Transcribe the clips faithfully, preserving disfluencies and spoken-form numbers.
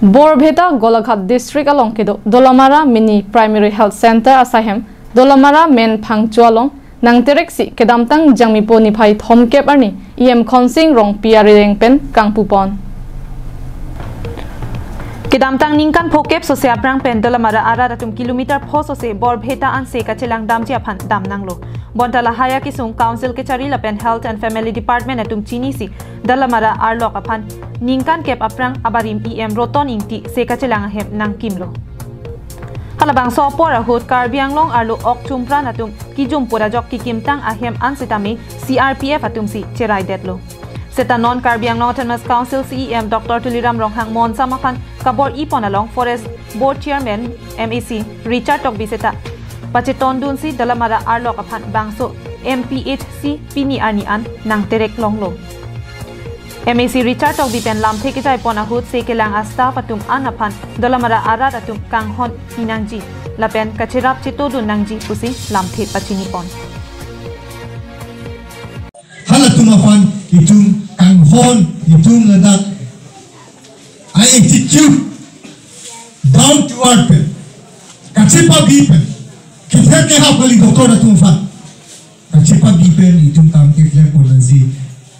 Borpeta Golaghat District along kedo Dolamara Mini Primary Health Center asaihem Dolamara Main Phangcho along nangtereksi kedamtang Jangmipo niphai thomkep arni E M Khonsing Rongpi arideng pen kangpupon. Kedamtang ningkan phokep sose aphrang pen Dolamara arat atum kilometer pho sose Borpeta anse kachelang damji aphan damnanglo. Bonta lahai akesung Council kechari lapen Health and Family Department atum chinisi Dolamara arlok aphan ningkan kep aphrang abarim E M Roton Ingti se kachelang ahem nangkimlo. Halabangso apor ahut Karbi Anglong arlo ok chumpran atum kijum pura jok kikimtang ahem an setame C R P F atumsi cheraidetlo. Seta non Karbi Anglong Autonomous Council C E M Doctor Tuliram Ronghang monsam aphan kabor-ipon along Forest Board Chairman M A C Richard Tokbi seta pachetondunsi Dolamara arlok aphan bangso M P H C pini arni an nangterek longlo. M A C Richard Tokbi pen lamthe kejaipon ahut se kelang a-staff atum an aphan Dolamara arat atum kanghon pinangji lapen kacherap chetodun nangji pusi lamthe pachinipon. Halatum aphan itum kanghon, itum ladak a-attitude down to earth pen, kachepabi pen, kither kehap kali doctor atum aphan. Kachepabi pen itum kam keklempon nangji,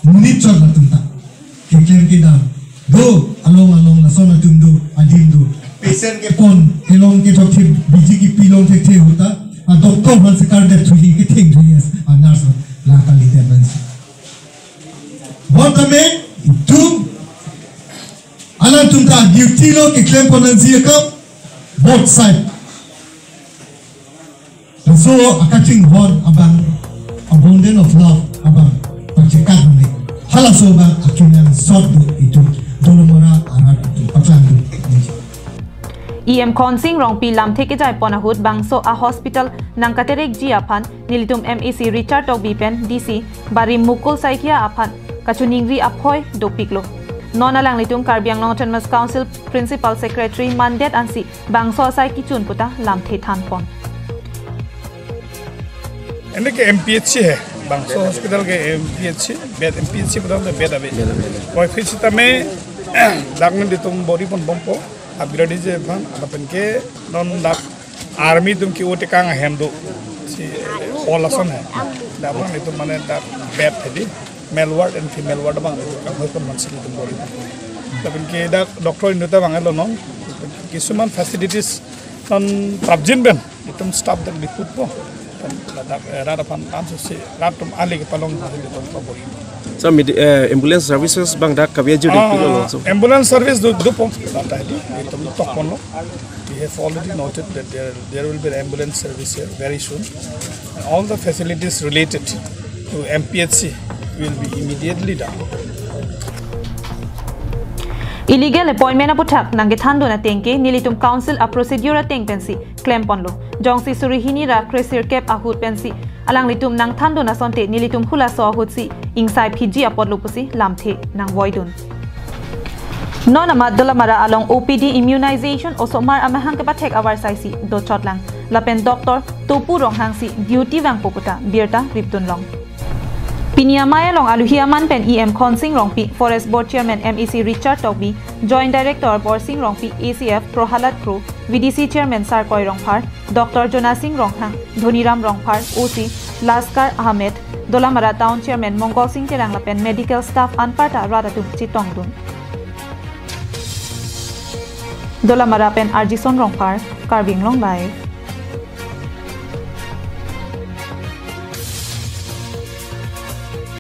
monit chot latum ta keklem kedam. Do along along lason atum do, adim do. Patient kepon kelong kethok the, biji kipi long thekthe ahut ta a-doctor aphan se kardet thuji, ketheng thuji, a-nurse aphan la kalidet nangji. Bonta me itum alangtum ta duty lo keklempon nangji akam both side. Laso akachinghon abang, abundant of love abang pachekat nangji. Halaso abang akenangsot do itum Dolamara arat atum paklang do. E M Khonsing Rongpi lamthe kejaipon ahut bangso a-hospital nangkaterekji aphan nelitum M A C Richard Tokbi pen D C barim Mukul Saikia aphan kachiningri aphoi dopiklo. Non alanglitum Karbi Anglong Autonomous Council Principal Secretary mandet ansi bangso asai kichun puta lamthe thanpon. Ini ke M P H C hai, bangso hospital ke M P H C, bed M P H C puta bed ave. Koi phisi tame dak nelitum bor-ipon bompo, upgrade ji aphan, lapen ke non dak army atum ke-o tekang ahem do, si hall ason hai. Dak aphan itum mane dak bed hedi, male ward and female ward abang itum kanghoipon mansi itum bor-ipon. Lapen ke dak doctor inut ta bang elo non, kisuman facilities non prapjin pen itum staff dak diputpo. Pen ladak, eh, rat aphan ansose rat atum ali kepalong itum pabor-i. So, medi-, eh, ambulance services abang dak kabi ajur Ah, dipilo langsung. Ambulance service do, dopo. Tadi itum tokponlo. We have already noted that there, there will be an ambulance service here very soon. And all the facilities related to M P H C will be immediately done. Illegal appointment aputhak nangkethandun ateng ke nelitum council a-procedure ateng pensi klemponlo. Jongsi suri hini ra kresirkep ahut pensi alanglitum nangthandun asonte nelitum hulaso ahutsi ingsai phiji apotlo pusi lamthe nangvoidun. Non amat Dolamara along O P D immunization osomar amahang kepathek avarsaisi dochotlang. Lapen Doctor Topu Ronghangsi duty vangpo puta birta ripdunlong. Pini amei along aluhi aman pen E M Khonsing Rongpi, Forest Board Chairman M A C Richard Tokbi, Joint Director Borsing Rongpi, A C F Prohalad Kro, V D C Chairman Sarkoi Rongphar, Doctor Jonasing Ronghang, Dhoniram Rongphar, O C Laskar Ahmed, Dolamara Town Chairman Mongol Sing Terang lapen medical staff anparta rat atum chetongdun. Dolamara pen Arjison Rongphar, Karbi Anglong Live.